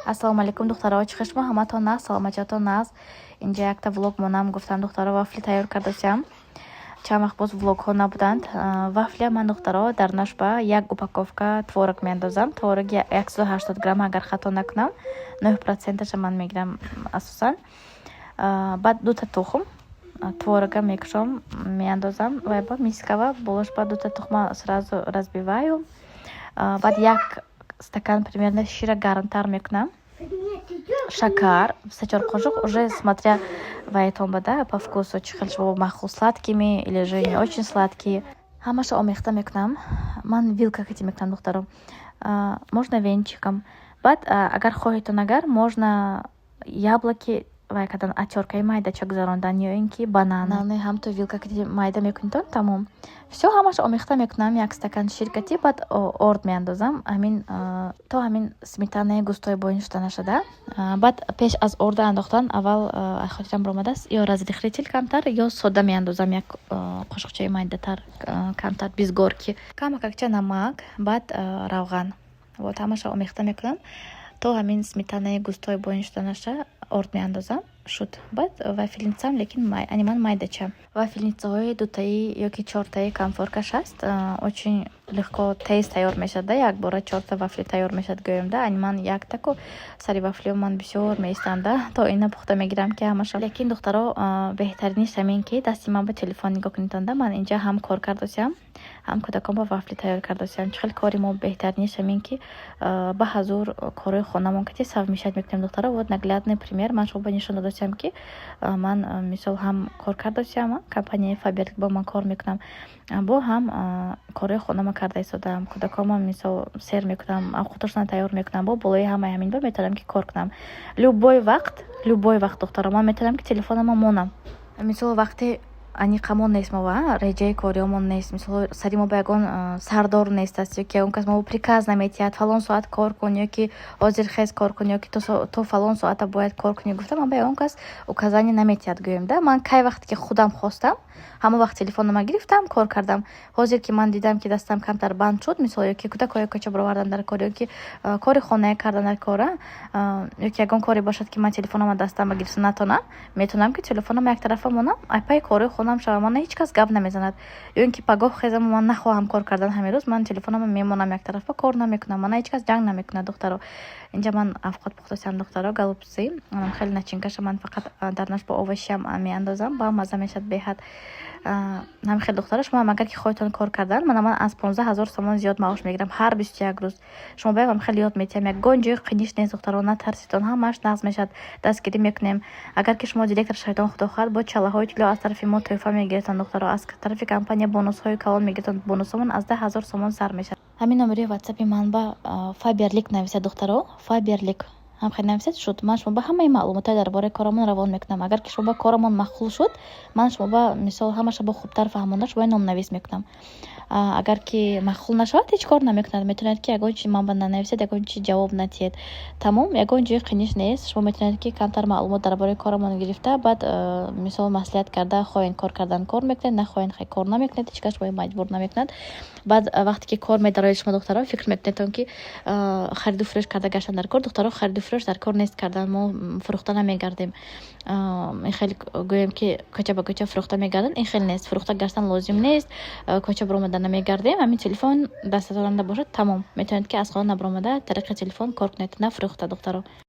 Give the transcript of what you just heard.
Ассалому алайкум, духтаро, чӣ хел шумо? Ҳаматон нағз, саломатиятон нағз? Инҷа якта влог монам, гуфтам, духтаро, вафли тайёр кардасиям. Чанд вақт боз влогҳо набуданд. Вафля ман, духтаро, дар нашба як упаковка творог меандозам. Твороги 180 грамм, агар хато накунам, 9 проценташа ман мегирам асосан. Баъд дута тухм, творога мекушом, меандозам ва ба мискава болошба дута тухма сразу разбиваю. Баъд як стакан примерно шира гармтар мекунам, шакар се-чор қошуқ, уже смотря ваятон бада, по вкусу, чӣ хел шумо маъқул, сладкими или же не очень сладкие. Ҳамаша омехта мекунам. Ман вилка кати мекунам, духтаро, можно венчиком. Баъд, агар хоҳедтон, агар можно, яблоки вай кардан, отёркаи майдача гузарондан ё ин ки банан ҳамто вилка кати майда мекунитон, тамом, всё, ҳамаша омехта мекунам, як стакан шир кати. Баъд орд меандозам, ҳамин то ҳамин сметанаи густой боин шуда нашада. Баъд пеш аз орда андохтан аввал, хотирам баромадааст, ё разрыхлитель камтар, ё сода меандозам, як қошуқчаи майдатар камтар, без горки, камакакча намак, баъд равған. Вот, ҳамаша омехта мекунам, то ҳамин сметанаи густой боин шуда наша, орд меандозам, шуд. Баъд вафельницам, лекин ани ман майдача. Вафельницаҳои дутаи ёки чортаи конфоркаш ҳаст, очень легко, тез тайёр мешавад да, якбора чорта вафли тайёр мешавад, гӯем да. Ани ман яктаку сари вафлио ман бисёр меистам да, то ина пухта мегирам ки ҳамаша. Лекин, духтаро, беҳтариниш ҳамин ки дасти ман ба телефон нигоҳ кунедтон да, ман инҷа ҳам кор кардосиям, ҳам кӯдакон ба вафли тайёр кардосиям. Чӣ хел кори мо беҳтариниш ҳамин ки ба ҳазур корҳои хонамон кати совмещать мекунем, духтаро. Вот наглядный пример ман шумо ба нишон додосиям, ки ман, мисол, ҳам кор кардосиям, компанияи Фаберлик бо ман кор мекунам, бо ҳам корҳои хонама карда истодаам, кӯдаконам, мисол, сер мекунам, овқатошонро тайёр мекунам, бо болои ҳамаи ҳамин ба метавонам ки кор кунам. Любой вақт, любой вақт, духтаро, ман метавонам ки телефонама монам. Мисол, вақте аниқамон нест, мо реҷаи кориёмон нест, мисол, сари мо ба ягон сардор нест аст ё ки ягон кас мо приказ наметиҳад, фалон соат кор кун ё ки ҳозир хез, кор кун, ё ки то фалон соата бояд кор кунӣ гуфта, ман ба ягон кас указание наметиҳад, гӯем да. Ман кай вақте ки худам хостам, ҳамон вақт телефонома гирифтам, кор кардам. Ҳозир ки ман дидам, ки дастам камтар банд шуд, мисол, ё ки кӯдакҳои кӯча баровардан дар кор, ё ки кори хонае кардан дар кора, ё ки ягон коре бошад, ки ман телефонома дастама гирифта натонам, метавонам ки телефонома яктарафа монам, айпаи корҳои хонам шавам, мана ҳеҷ кас гап намезанад. Ё ин ки пагоҳ хезаму ман нахоҳам кор кардан, ҳамин рӯз ман телефонома мемонам яктарафа, кор намекунам, мана ҳеҷ кас ҷанг намекунад. Духтаро, инҷа ман авқот пухтасиам, духтаро, голубцы, хеле начинкаша ман фақат дар наш бо овощиам меандозам, ба мазза мешавад беҳад. Ҳамин хел, духтаро, шумо агар ки хоҳедтон кор кардан, мана ман аз 15 000 сомон зиёд маош мегирам ҳар 21 рӯз. Шумо баям хеле ёд метиҳам, ягон ҷои қиниш нест, духтаро, натарситон, ҳамааш нағз мешавад, дастгирӣ мекунем. Агар ки шумо директор шаведон, худо хоҳад, бо чаллаҳои тилло аз тарафи мо тӯҳфа мегиритон, духтаро, аз тарафи компания бонусҳои калон мегиритон, бонусҳомон аз 10 000 сомон сар мешавад. Ҳамин номери ватсапи ман ба Фаберлик нависед, духтаро, Фаберлик ҳам хел нависед, шуд. Ман шумо ба ҳамаи маълумотҳои дар бораи корамон равон мекунам. Агар ки шумо ба корамон маъқул шуд, ман шумо ба, мисол, ҳамаша бо хубтар фаҳмонда шумои номнавис мекунам. Агар ки маъқул нашавад, ҳеҷ кор намекунад, метавонед ки ягон чи ман ба нанависед, ягон чи ҷавоб надиҳед, тамом, ягон ҷои қиниш нест. Шумо метавонед ки камтар маълумот дар бораи корамон гирифта, баъд, мисол, маслиҳат карда, хоҳед кор кардан, кор мекунед, нахоҳед, хай, кор намекунед, ҳеҷ кас шуморо маҷбур намекунад. Баъд вақте ки кор медароед шумо, духтаро, фикр мекунедтон, ки хариду фурӯш карда гаштан дар кор. Духтаро, хариду фурӯш дар кор нест кардан, мо фурӯхта намегардем. Ин хел гӯем, ки кӯча ба кӯча фурӯхта мегарданд, ин хел нест, фурӯхта гаштан лозим нест, кӯча баромада намегардем. Ҳамин телефон дастатонанда бошад, тамом, метавонед ки аз хона набаромада тариқи телефон кор кунед, на фурӯхта, духтаро.